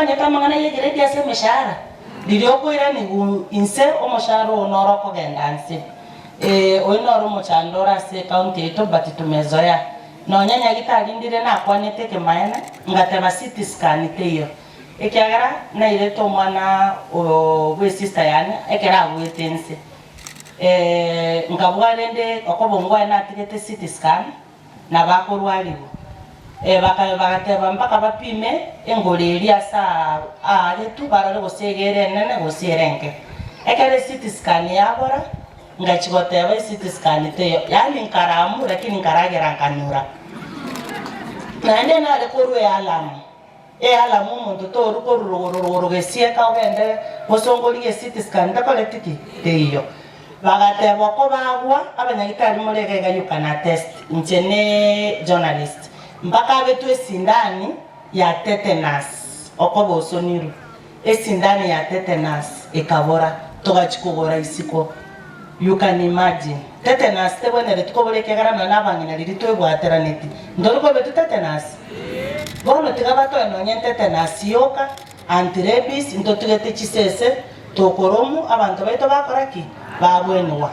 Momanyete amang'ana y'egrade ase emeshahara? Riria okoiranigwa inse omoshahara oo noro okogenda nse. Ee, oyio noro omochando ore ase ecounty yaito but tumezoea. Nonya nyagitari ndire nakwanete ekemaene, ngateba CT scan teiyo. Ekiagera nairete omwana oo bw'esister yane ekero aguete nse. Nkabua rende okoba ongwae natigete CT scan, na bakorwarigwa. Bakabe bagateba mpaka bapime engoro eria ase aaretu barore gose iga ere enene gose ere enke. Ekero ecity scan yabora, ngachia goteba ecity scan teiyo, yaani nkaramu lakini nkaragera nkanura. Naende nare korwa ealarm, ealarm omonto toru korwa rogoro rogoro gesieka ogende gosongoria ecity scan tekoreti ki? Teiyo. Bagateba oko bagwa, abanyagitari more iga iga you can attest, inche ne journalist, mpaka abetwe esindani ya tetanus okoba osonirwe, esindani ya tetanus ekabora, togachia kogora isiko, you can imagine. Tetanus tebwenereti kobora ekiagera nonya na abang'ina riria twebwateraneti, ntori kobetwa tetanus? Bono tiga batoe nonye tetanus yoka, Anti-rabies, ntotugete chisese, tokoromu, abanto baito bakora ki? Babwenigwa.